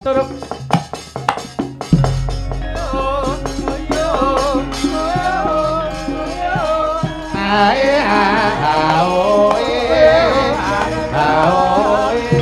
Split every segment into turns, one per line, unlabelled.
Turuk. Ae a o e a o e.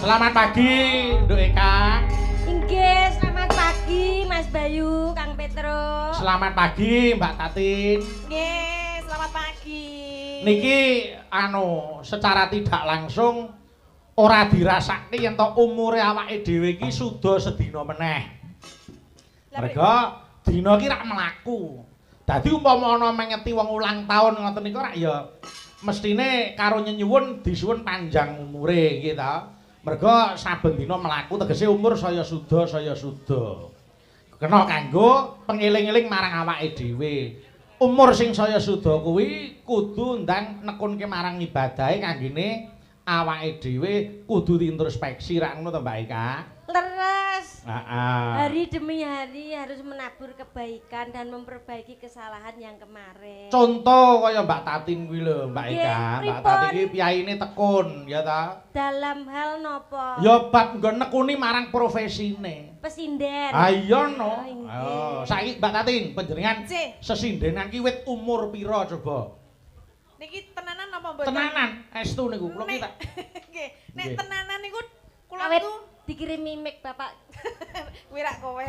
Selamat pagi, Nduk Eka.
Inggih, selamat pagi Mas Bayu, Kang Petro.
Selamat pagi Mbak Tatin.
Nggih, selamat pagi.
Niki anu secara tidak langsung ora dirasake yen to umure awake dhewe iki suda sedina meneh. Mergo dina iki rak mlaku. Dadi umpama ana mengeti wong ulang taun ngoten niku rak ya mestine karo nyenyuwun disuwun panjang umure nggih ta. Mergo saben dina mlaku tegese umur saya suda saya suda. Kena kanggo pengeling-eling marang awake dhewe. Umur sing saya suda kuwi kudu ndang nekunke marang ibadahe kanggene awake dhewe kudu diintrospeksi rak ngono to Mbak Eka?
Leres.
Heeh.
Hari demi hari harus menabur kebaikan dan memperbaiki kesalahan yang kemarin.
Contoh kaya Mbak Tatin kuwi lho, Mbak Eka. Mbak Tatin iki piyaine tekun, ya ta?
Dalam hal nopo?
Ya bab nggon nekuni marang profesine.
Pesinden.
Ah iya no. Oh, saiki Mbak Tatin panjenengan sesindenan ki wit umur pira coba?
Niki tenanan napa mboten?
Tenanan, estu niku kula ki tak.
Nggih, nek tenanan niku kula niku
dikirimi mic Bapak.
Kuwi rak kowe.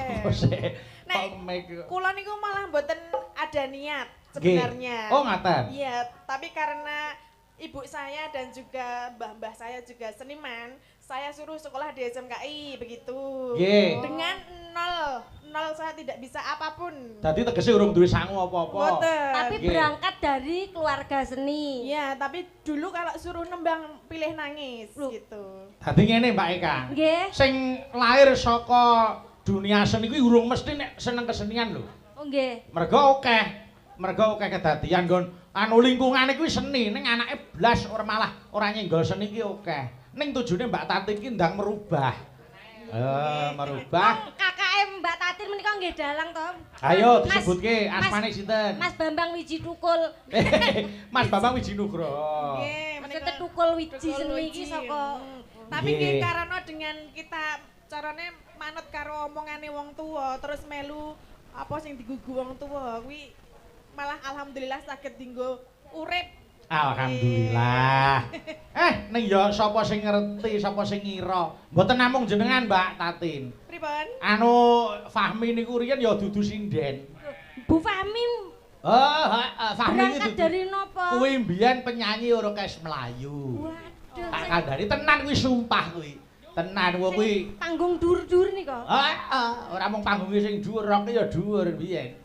Nek kula niku malah mboten ada niat sebenarnya.
Oh, ngaten.
Iya, tapi karena ibu saya dan juga mbah-mbah saya juga seniman, saya suruh sekolah di SMKI begitu.
Nggih.
Dengan nol saya tidak bisa apapun.
Dadi tegese urung duwe sangu apa-apa.
Tapi berangkat dari keluarga seni.
Iya, tapi dulu kalau suruh nembang pilih nangis. Loh. Gitu.
Dadi ngene Mbak Eka.
Nggih.
Sing lahir saka dunia seni kuwi urung mesti nek seneng kesenian lho.
Oh nggih.
Mergo akeh, mergo akeh kedadian nggon anu lingkungane kuwi seni, ning anake blas ora malah ora nyenggol seni ki akeh. Ning tujune Mbak Tatin ki ndang merubah. Merubah.
Kakake Mbak Tatin menika nggih dalang to.
Ayo disebutke asmane sinten?
Mas Bambang Wiji Tukul.
Mas Bambang Wiji Nugroho.
Nggih,
menika Tukul Wiji seni iki saka.
Tapi nggih karena dengan kita carane manut karo omongane wong tuwa terus melu apa sing digugu wong tuwa kuwi malah alhamdulillah saged dinggo urip.
Alhamdulillah. Ning ya sapa sing ngerti, sapa sing ngira. Mboten namung jenengan Mbak Tatin.
Pripun?
Anu Fahmi niku riyen ya dudu sinden.
Bu Fahmi.
Oh, heeh, Fahmi iki
berangkat dari napa?
Kuwi mbiyen penyanyi orkes Melayu.
Waduh.
Tak kandhani tenan kuwi sumpah kuwi. Tenan wong kuwi
panggung dhuwur-dhuwur nika.
Heeh, ora mung panggunge sing dhuwur, roke ya dhuwur mbiyen.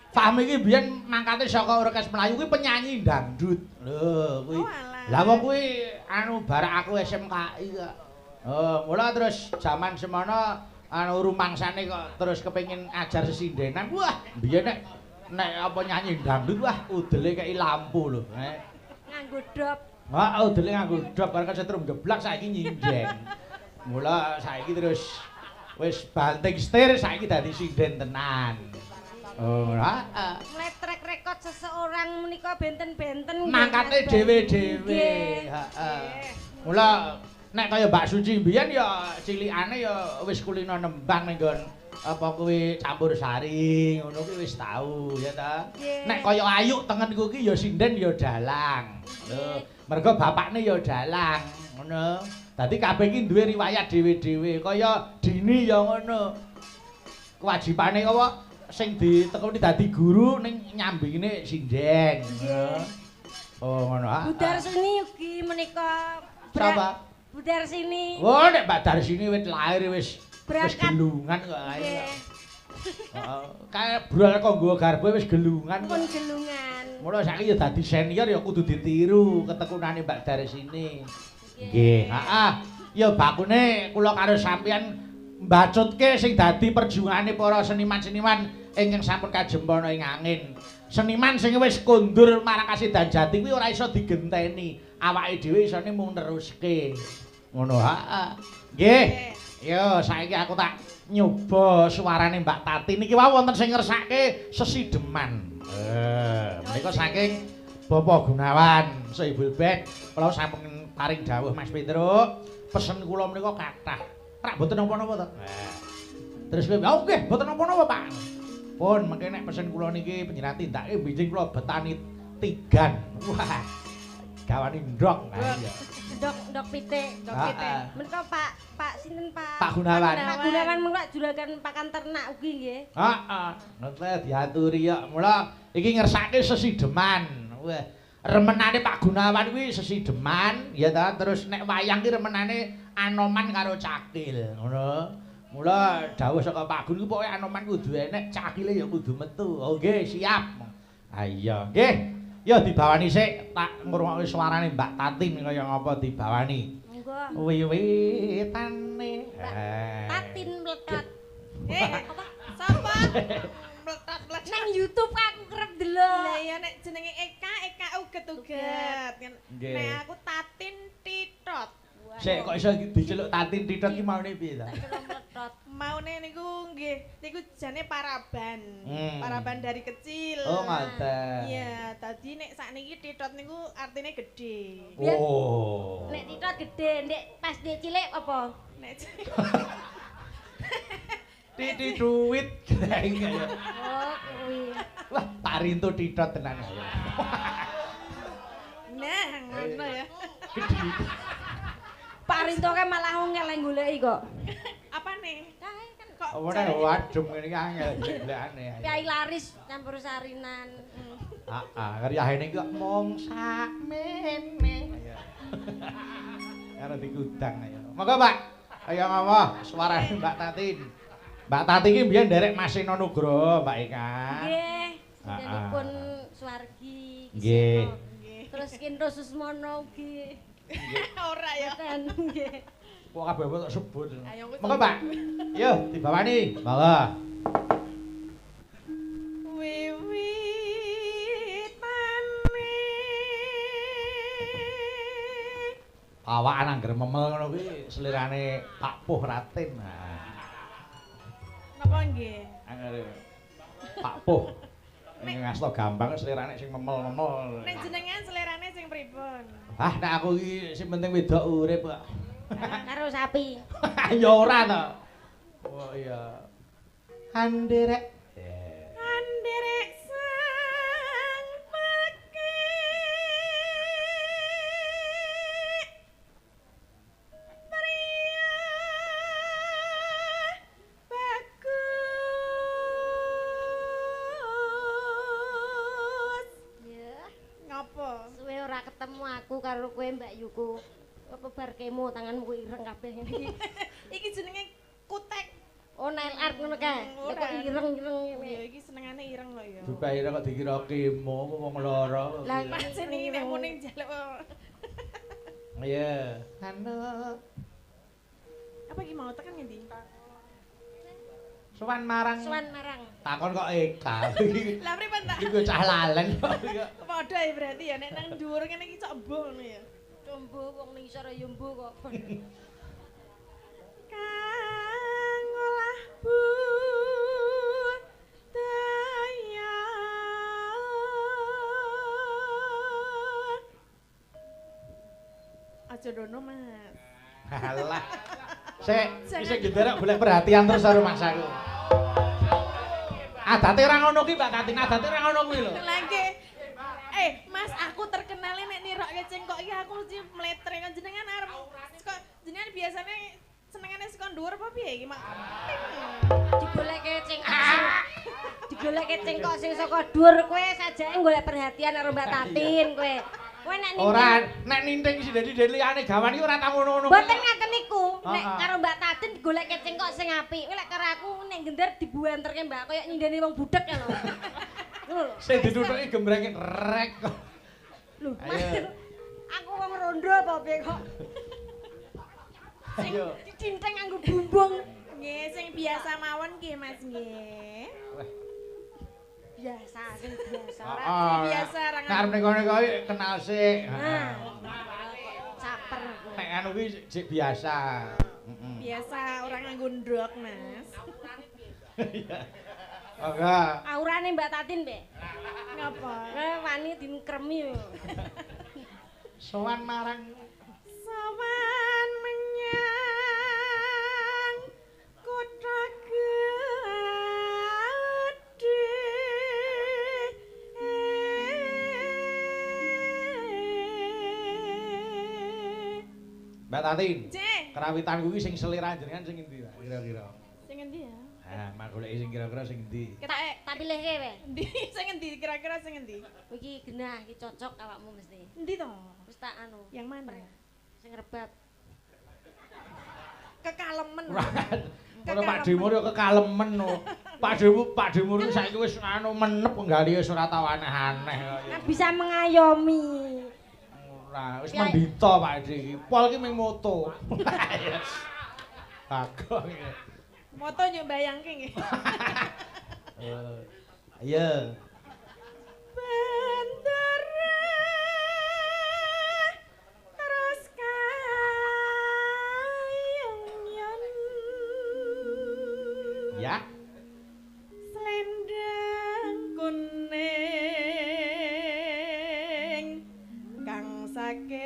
Fahmi iki biyen mangkate saka orkes Melayu kuwi penyanyi dangdut. Lho kuwi. Lah wong kuwi anu barak aku SMKI kok. Oh, mula terus jaman semono anu rumangsane kok terus kepengin ajar sesindenan. Wah, biyen nek nek apa nyanyi dangdut wah udele kei lampu lho.
Nganggo dop.
Heeh, udele nganggo dop bareng setrum geblak saiki nyinden. Mula saiki terus wis banting setir saiki dadi sinden tenan. Oh, heeh.
Mulai track record seseorang menika benten-benten
mangkate dhewe-dhewe. Heeh. Mula nek kaya Mbak Suci mbiyen ya cilikane ya wis kulino nembang ning nggon apa kuwi campur sari ngono kuwi wis tau ya ta. Nek kaya Ayu tengenku ki ya sinden ya dalang. Lho, mergo bapakne ya dalang ngono. Dadi kabeh iki duwe riwayat dhewe-dhewe. Kaya Dini ya ngono. Kewajibane apa sing ditekuni dadi guru ning nyambingine sinden. Oh ngono.
Bu Darsini ugi menika.
Sapa?
Bu Darsini.
Oh nek Mbak Darsini wis lahir wis wis gelungan kok ae. Heeh. Kae brol kok nggawa garba wis gelungan.
Pun gelungan.
Mula saiki ya dadi senior ya kudu ditiru ketekunane Mbak Darsini. Nggih, heeh. Ya bakune kula karo sampeyan mbacutke sing dadi perjuangane para seniman-seniman ingkang sampun kajempana ing angin. Seniman sing wis kondur marang kasidan jati kuwi ora iso digenteni. Awake dhewe isone mung neruske. Ngono heeh. Nggih. Yo saiki aku tak nyoba suarane Mbak Tati niki wau wonten sing ngersake sesideman. Menika saking Bapak Gunawan Sohibul Bait kula sampun paring dawuh Mas Petruk, pesen kula menika kathah. Rak mboten napa-napa to. Terus kowe, "Oh nggih, mboten napa-napa, Pak." Pun mengke nek pesen kula niki panjenengan tindake benjing kula betani tigan. Wah. Gawani ndok. Iya.
Ndok pitik,
ndok pitik.
Menika Pak sinten Pak?
Pak Gunawan.
Pak Gunawan menika juragan pakan ternak ugi nggih.
Heeh. Nonton diaturi ya. Mula iki ngersake sesideman. Wah, remenane Pak Gunawan kuwi sesideman ya ta. Terus nek wayang ki remenane Anoman karo Cakil, ngono. Mula dawuh saka Pak Gun ku pokoke Anoman kudu enek, Cakile ya kudu metu. Oh nggih, siap. Ha iya, nggih. Ya dibawani sik tak ngrungokke suarane Mbak Tatin kaya ngapa dibawani.
Monggo.
Wiwitane.
Tatin mletot.
Apa? Sapa? Mletot-mletot.
Nang YouTube aku kerep delok.
Lah iya nek jenenge Eka, Eka uget-uget. Nek aku Tatin Titot.
Sik kok iso diceluk Tatin Titot ki maune piye ta?
Maune niku nggih, niku jane paraban. Paraban dari kecil.
Oh, ngoten.
Iya, tadi nek sakniki Titot niku artine gede.
Oh.
Nek Titot gede, nek pas nek cilik apa?
Nek cilik.
Titi duit.
Oh, kuwi.
Wah, Pak Rinto Titot tenan ya.
Nah, ngono ya.
Gede.
Pak Rinto kan malah ngel goleki kok.
Apa nih?
Kae kan
kok
ora wadem ngene iki angel golekane.
Kyai laris campur sarinan.
Heeh, karyahene iki kok mung sakmene. Karo dikudang ayo. Monggo Pak. Ayo ngopo suarane Mbak Tatin. Mbak Tati iki mbiyen nderek Mas Seno Nugroho, Mbak Eka.
Nggih. Sintenipun Suwargi.
Nggih.
Terus Kinto Susmono ugi.
Ora ya.
Mboten nggih.
Kok kabeh tak sebut. Monggo Pak. Yo dibawani. Monggo.
Wiwitane
awakan angger memel ngono kuwi selirane Pak Puh Ratin.
Napa nggih?
Angger Pak Puh. Ning ngasto gampang selirane sing memel-memel.
Nek jenengan selerane sing pripun?
Ah nek aku iki sing penting wedok urip kok.
Karo sapi.
Ya ora to. Oh iya. Anderek.
Anderek sang pekik. Pria bagus.
Ya.
Ngopo?
Suwe ora ketemu aku karo kowe Mbak Yuku. Apa bar kemo tanganmu ireng kabeh ngene iki.
Iki jenenge kutek.
Oh, nail art ngono kae. Kok ireng-ireng ngene.
Ya iki senengane ireng kok ya.
Dupa ireng kok dikira kemo wong lara.
Lah
jenenge nek muni njaluk.
Iya. Anu.
Apa iki mau tekan ngendi?
Sowan marang.
Sowan marang.
Takon kok Eka.
Lah pripun ta?
Iki cah lalen kok.
Padha ya berarti ya nek nang dhuwur ngene iki cok mbuh ngono ya.
Mbuh wong ning isor ya mbuh kok.
Kang olah budaya. Aja dono, Mas.
Alah. Sik, isih genderek golek perhatian terus karo Mas aku. Adate ora ngono kuwi, Mbak Tatin, adate ora ngono kuwi lho.
Lah nggih. Mas, aku terkenale nek nirokke cengkok iki aku mesti mletre kan jenengan arep kok jenengan biasane senengane saka dhuwur apa piye iki, Mak?
Digoleke cengkok sing digoleke cengkok sing saka dhuwur kowe sajake golek perhatian karo Mbak Tatin kowe. Kowe nek ninting
ora, nek ninting sindhe-sindhe liyane gawan iki ora tau ngono-ngono.
Mboten ngaten niku. Nek karo Mbak Tatin digoleke cengkok sing apik. Kowe lek karo aku nek gender dibuanterke Mbak koyo nyindeni wong budhek ya lho. Ngono lho.
Sing ditutuki gembrenge rek.
Lho, aku wong rondo apa piye kok?
Sing
dicinteng nganggo bumbung.
Nggih, sing biasa mawon nggih Mas nggih.
Biasa, sing biasa.
Sing biasa ra
Nek arep neko-neko kenal sik.
Nah. Caper.
Nek anu kuwi sik biasa.
Biasa ora nganggo ndok, Mas.
Iya. Ora.
Aurane Mbak Tatin, Mbak.
Ngapa?
Wani dikremi.
Sowan marang
sowan menyang kutha gedhe.
Mbak Tatin. Kerawitan kuwi sing selera jenengan sing endi, Pak? Kira-kira.
Sing endi ya?
Ha, mak goleki sing kira-kira sing endi?
Tak pilihke kowe.
Endi? Sing endi kira-kira sing endi?
Iki genah, iki cocok awakmu mesti.
Endi to?
Wis tak anu.
Yang mana?
Sing rebab.
Kekalemen.
Ora Pak Demur yo kekalemen no. Pak Demur saiki wis anu menep nggali wis ora tau aneh-aneh kok.
Kan bisa mengayomi.
Ora, wis mendita Pak De iki. Pol iki mung moto. Bagong.
Moto yo mbayangke nggih.
Iya.
Bendera terus kayang yon.
Ya.
Selendang kuning kang saking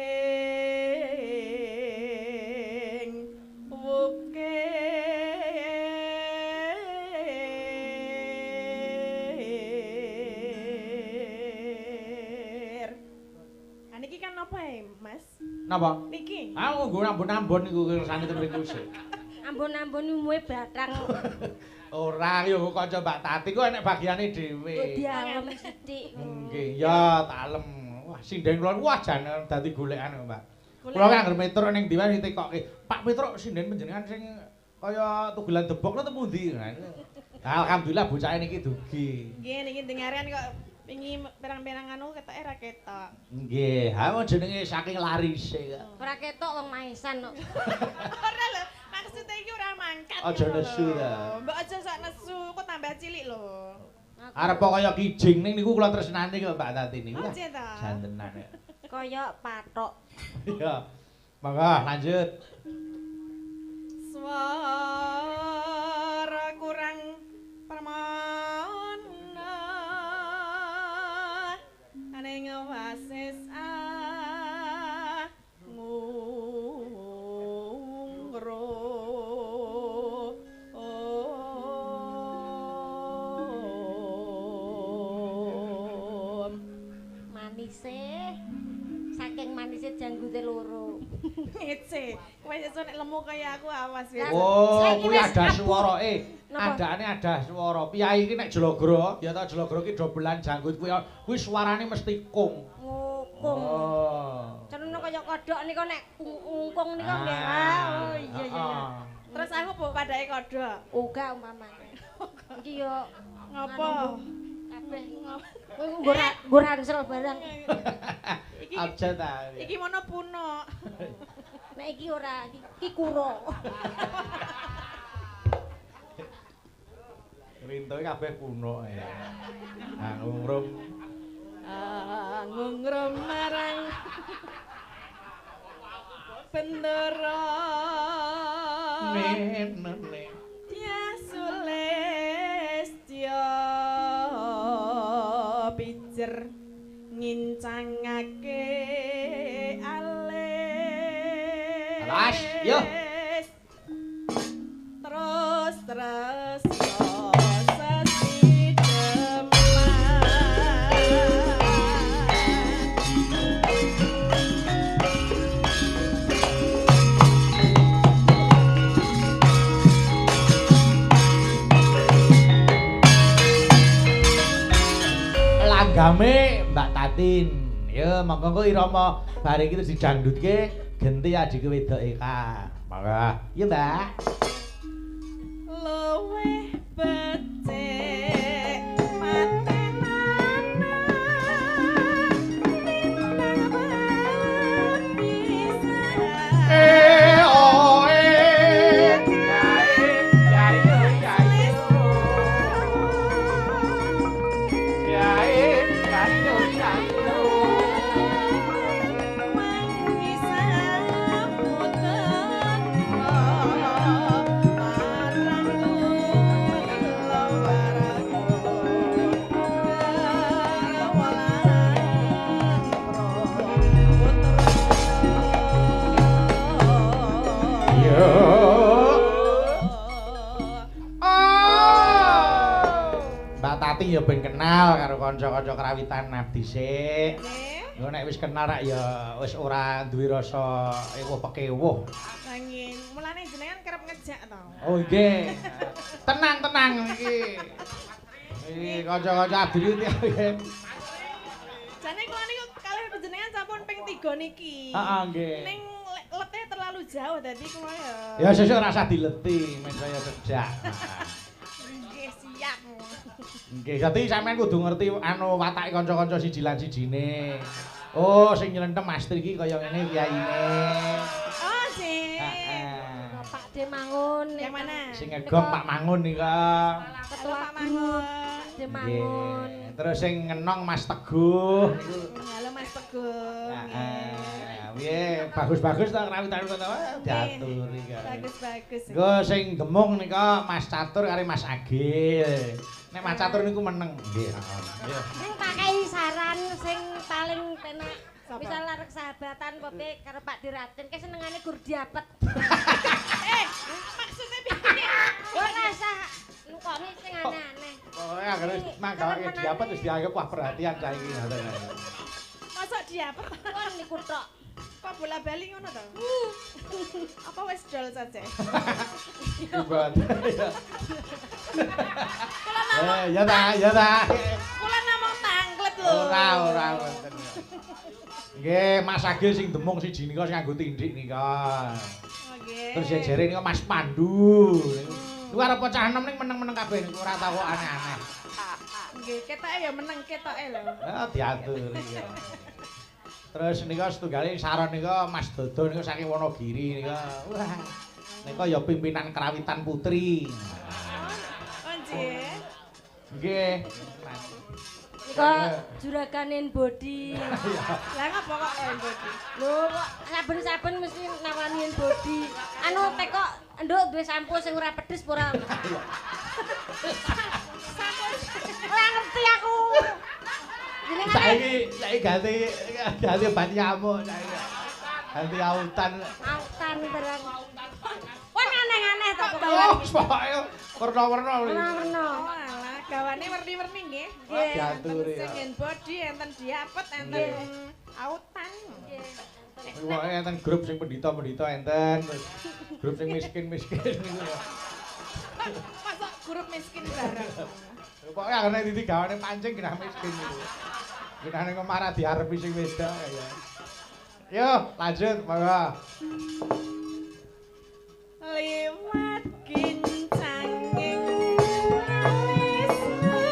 wukir. Ah niki kan apa ya, Mas?
Napa?
Niki.
Aku nggo ambon-ambon niku kersane ten mriku sik.
Ambon-ambon umume bathang.
Ora yo kanca Mbak Tati ku enek bagiane dhewe.
Kok dialem sithik.
Nggih, ya tak alem. Wah, sinden kula wah jan dadi golekan kok, Mbak. Kula ki anggere Petruk ning ndi wae ditekokke. Pak Petruk sinden panjenengan sing kaya tugelan debok lho pundi? Alhamdulillah bocahe niki dugi.
Nggih, niki dengaren kok wingi pirang-pirang anu ketoke ra ketok.
Nggih, ha wong jenenge saking larise kok.
Ora ketok wong maesan kok.
Ora lho, maksudnya iki ora mangkat.
Aja nesu ta.
Mbok aja sok nesu, kok tambah cilik lho.
Arep kaya kijing ning niku kula tresnani kok Mbak Tati niku.
Aja ta.
Jantenan kok.
Kaya pathok.
Iya. Monggo lanjut.
Swara kurang permana ning wasis ngungro.
Manise saking manise janggute loro.
Ngece, kowe sesuk nek lemu kaya aku awas wis.
Oh, kuwi ada swarae. Adane ada swara. Piyai iki nek jlogro, ya ta jlogro iki dobelan janggut kuwi kuwi suarane mesti kung.
Oh, kung.
Oh.
Cenene kaya kodhok nika nek ungkung nika nggih. Oh iya iya.
Terus aku mbok padake kodhok.
Uga umpamane. Iki yo
ngopo?
Kabeh. Kowe nggo ransel barang.
Iki
aja ta.
Iki mono puno.
Nek iki ora, iki kuro.
Rintoke kabeh puno ya. Angungrum.
Angungrum marang bendera.
Nene.
Dia sulestya pijer ngincangake alis.
Alas, yo.
Terus terus
Langgame Mbak Tatin. Ya monggo engko irama bar iki terus didangdutke genti adike wedok Eka. Monggo. Iya, Mbak.
Luwih becik patenana timbang pisan.
Eh oh eh. Tati ya ben kenal karo kanca-kanca krawitan abdi sik.
Nggih.
Yo nek wis kenal rak ya wis ora duwe rasa ewuh pekewuh.
Lah nggih, mulane jenengan kerep ngejak to.
Oh nggih. Tenang-tenang iki. Iki kanca-kanca abdi iki.
Jane kula niku kalih panjenengan sampun ping 3 niki.
Heeh nggih.
Ning lete terlalu jauh dadi kula ya.
Ya sesuk rasa dileti men saya sejak.
Nggih siap.
Nggih, dadi sampean kudu ngerti anu watake kanca-kanca siji lan sijine. Oh, sing nylentem Mas Tri iki kaya ngene kiyaine.
Oh, sih.
Heeh.
Pak De Mangun.
Yang mana?
Sing ngegong Pak Mangun nika.
Ketua
Halo, Pak Mangun.
De Mangun.
Nggih. Terus sing ngenong Mas Teguh niku.
Halo Mas Teguh.
Heeh. Piye, bagus-bagus ta krawitan kota diaturi kae.
Bagus-bagus.
Engko sing demung nika Mas Catur karo Mas Agil. Nek Mas Catur niku meneng. Nggih, heeh.
Sing pakai saran sing paling penak.
Sapa?
Misal arek sahabatan apa piye karo Pak Diratin ki senengane gur diapet.
Eh, maksudnya piye?
Ora usah nukoni sing aneh-aneh.
Pokoke anggere wis manggawake diapet wis dianggap wah perhatian cah iki ngoten.
Masa diapet?
Kon niku tok.
Kok bola-bali ngono to? Apa wis dol saja?
Ibadah.
Kula namung
Eh, ya ta, ya ta.
kula namung tangklet lho.
Ora, ora wonten. Nggih, Mas Agil sing demung siji nika sing nganggo tindik nika.
Nggih.
Terus jejere nika Mas Pandu. Niku arep cah enom ning meneng-meneng kabeh niku ora tau kok aneh-aneh.
Nggih, ketoke ya meneng ketoke lho.
Ah, diaturi ya. Terus nika setunggale saron nika Mas Dodo nika saking Wonogiri nika. Wah. Nika ya pimpinan krawitan putri.
Oh, nggih.
Nggih.
Nika juraganin body.
Lah ngapa kok kaya body?
Lho kok saben-saben mesti nawani body. Anu tekok nduk duwe sampo sing ora pedes apa ora?
Sampo
Ora ngerti aku. Jenengan
Saiki saiki ganti ganti obat nyamuk saiki. Ganti autan.
autan barang. Wah aneh-aneh to kok.
Oh, pokoke werna-werna.
Werna-werna.
Oh alah, gawane werni-werni nggih.
Nggih.
Diaturi.
Enten sing body, enten diapet, enten autan.
Nggih.
Pokoke enten grup sing pendhita-pendhita enten, terus grup sing miskin-miskin niku ya.
Masa grup miskin bareng.
Pokoke anggere titi gawane pancing genah miskin niku. Genah ning omah ra diarepi sing wedok ya. Yo, lanjut monggo.
Liwat kincanging alismu.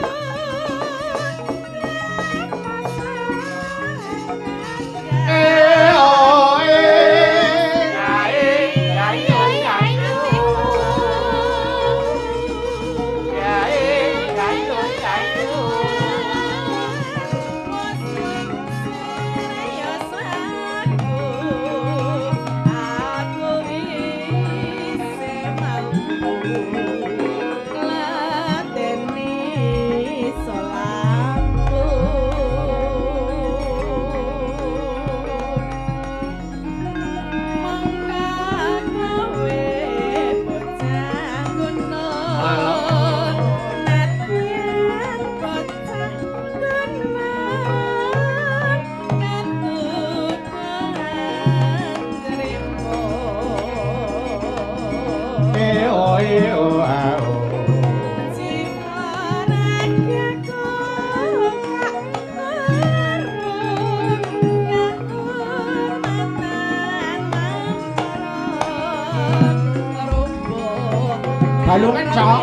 Eh oh eh. Eh oh eh oh ah oh. Balungan, Cok.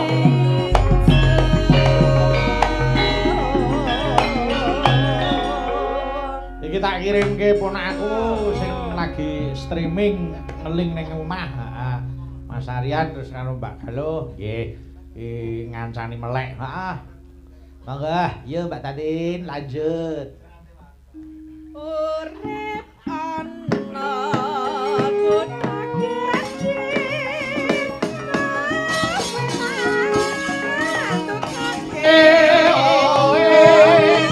Iki tak kirimke ponakku sing lagi streaming ngeling ning omah. Heeh. Mas Aryan terus karo Mbak Galuh nggih iki ngancani melek. Heeh. Monggo, yo Mbak Tatin lanjut.
Urip ana kutha gedhe.
Eh oh eh.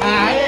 Ae.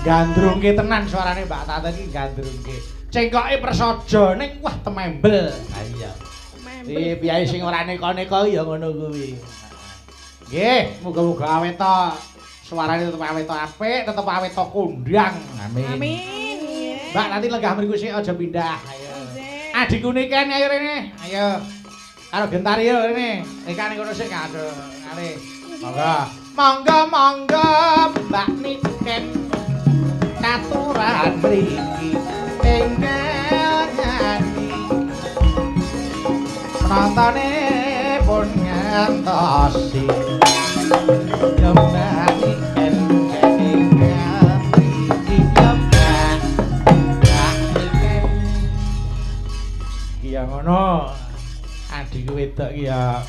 Gandrungke tenan suarane Mbak Tata iki gandrungke. Cengkoke prasaja ning wah temembel. Ha iya. Iki piyayi sing ora neka-neka ya ngono kuwi. Nggih, muga-muga awet ta suarane tetep awet apik, tetep awet kondang. Amin.
Amin.
Mbak nanti lenggah mriku sik aja pindah. Ayo. Adikku Niken ayo rene. Ayo. Karo Gentari yo rene. Eka ning kono sik karo. Kale. Monggo. Monggo monggo Mbak Niken. Katuran mriki enggal nyanyi penontone pun ngantosi yo Mbak Niken enggal mriki yo Mbak Niken. Iki ya ngono adikku wedok iki ya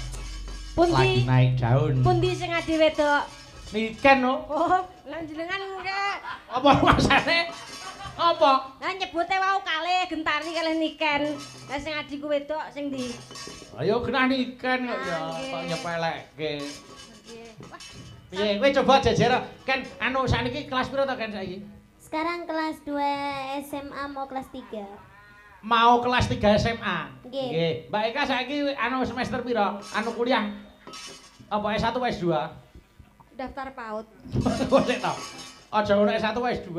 lagi naik daun.
Pundi sing adi wedok?
Niken no.
Oh, lah jenengan kek
apa masane? Apa?
Lah nyebute wau kalih Gentari kalih Niken. Lah sing adikku wedok sing ndi?
Ayo genah Niken kok ya kok nyepelekke.
Nggih. Wah.
Piye kowe coba jejer Ken anu sakniki kelas piro to Ken saiki?
Sekarang kelas 2 SMA mau kelas 3.
Mau kelas 3 SMA.
Nggih.
Mbak Eka saiki anu semester piro? Anu kuliah apa S1 apa S2?
Daftar PAUD.
Boleh to. Aja ngono S1 S2.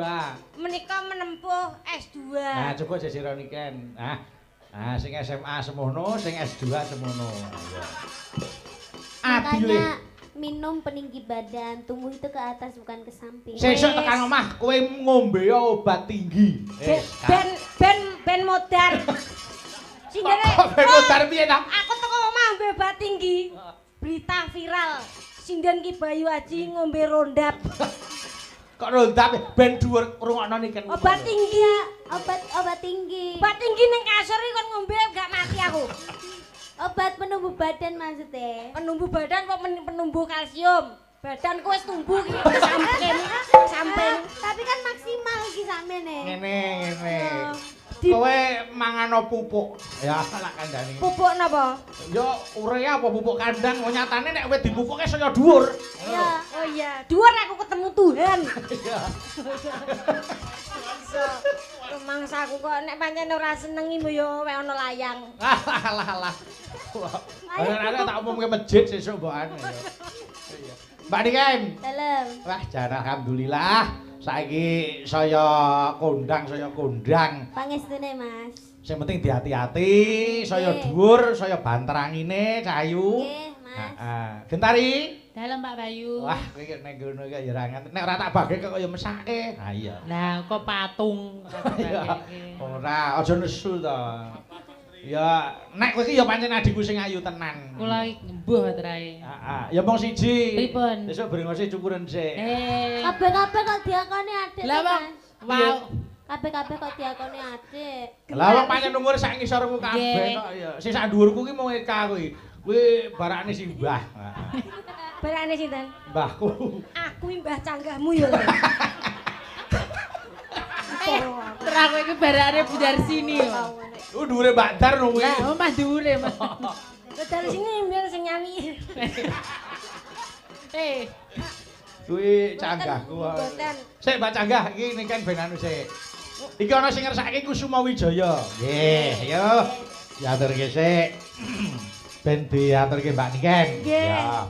Menika menempuh S2.
Nah, coba jejer Niken. Nah, nah sing SMA semono, sing S2 semono.
Makanya minum peninggi badan, tumbuh itu ke atas bukan ke samping.
Sesuk tekan omah kowe ngombe obat tinggi.
Ben modar. Sindene
ben modar piye ta?
Aku teko omah ngombe obat tinggi. Berita viral. Sinden Ki Bayu Aji ngombe rondap.
Kok rondap ben dhuwur rungokno Niken.
Obat tinggi ya,
obat tinggi.
Obat tinggi ning kasur iki kon ngombe gak mati aku.
Obat penumbuh badan maksudnya.
Penumbuh badan kok penumbuh kalsium. Badanku wis tumbuh iki samping samping.
Tapi kan maksimal iki sakmene.
Ngene ngene. Kowe mangano pupuk. Ya lak kandhane.
Pupuk napa?
Ya urea apa pupuk kandang. Oh nyatane nek wis dipupuke saya dhuwur.
Iya.
Oh iya, dhuwur aku ketemu Tuhan.
Iya.
Rumangsaku kok nek pancen ora senengi mbok yo wek ana layang.
Alah alah. Ora tak umumke masjid sesuk mbokane ya. Iya. Mbak Niken.
Dalem.
Wah, jan alhamdulillah. Saiki saya kondang, saya kondang.
Pangestune, Mas.
Sing penting dihati-hati, saya dhuwur, saya banter angine, cahayu.
Nggih, Mas.
Heeh. Gentari.
Dalem Pak Bayu.
Wah, kowe iki nek ngono iki ya ora nganti. Nek ora tak bage kok ya mesake. Ha iya.
Lah kok patung
Ora, aja nesu to. Ya, nek kowe iki ya pancen adikku sing ayu tenan.
Kula mbuh trae.
Heeh, ya mung siji.
Pripun?
Besok brengose cukuren sik.
Kabeh-kabeh kok diakoni adik.
Lah wong wow.
Kabeh-kabeh kok diakoni adik.
Lah wong pancen umur sak ngisormu kabeh kok ya. Sing sak dhuwurku ki mung Eka kuwi. Kuwi barakane si Mbah.
Barakane sinten?
Mbahku.
Aku mbah canggahmu ya.
Terus aku iki barakane Bu Darsini yo.
Ku dhuwure Mbak Dar no kuwi.
Lah, omah dhuwure, Mas.
Bu Darsini mbiyen sing nyawi.
Kuwi canggahku.
Mboten.
Sik Mbak Canggah iki niken ben anu sik. Iki ana sing ngersake Kusuma Wijaya. Nggih, ayo. Diaturke sik. Ben diaturke Mbak Niken.
Nggih.
Ya.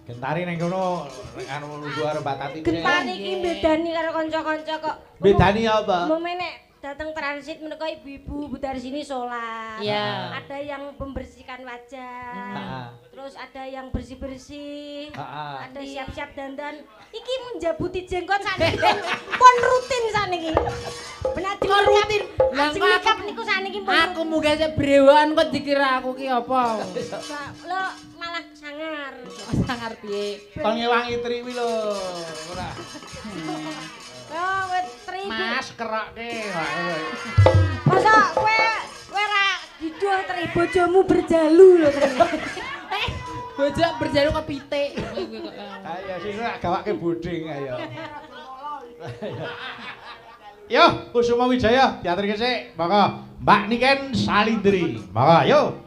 Gentari ning kono anu lungguh karo Mbak Tati.
Gentari iki bedani karo kanca-kanca kok.
Bedani apa?
Mome nek datang transit menika ibu-ibu Bu Darsini sholat.
Iya.
Ada yang membersihkan wajah.
Heeh.
Terus ada yang bersih-bersih.
Heeh.
Ada siap-siap dandan. Iki menjabuti jenggot sakniki pun rutin sakniki. Benar
Kok rutin? Lah
Lah
kok
makeup niku sakniki pun.
Aku munggah sik brewokan kok dikira aku ki apa?
Lo malah sangar.
Sangar piye?
Kon ngewangi tri kuwi lho. Ora.
Oh, kowe tri.
Mas kerokke.
Masa kowe kowe ra diduh tri bojomu berjalu lho tri.
Bojo berjalu kok pitik.
Ayo sing ora gawake boding ayo. Yo, Kusuma Wijaya diaturke sik. Monggo Mbak Niken Salindri. Monggo yo.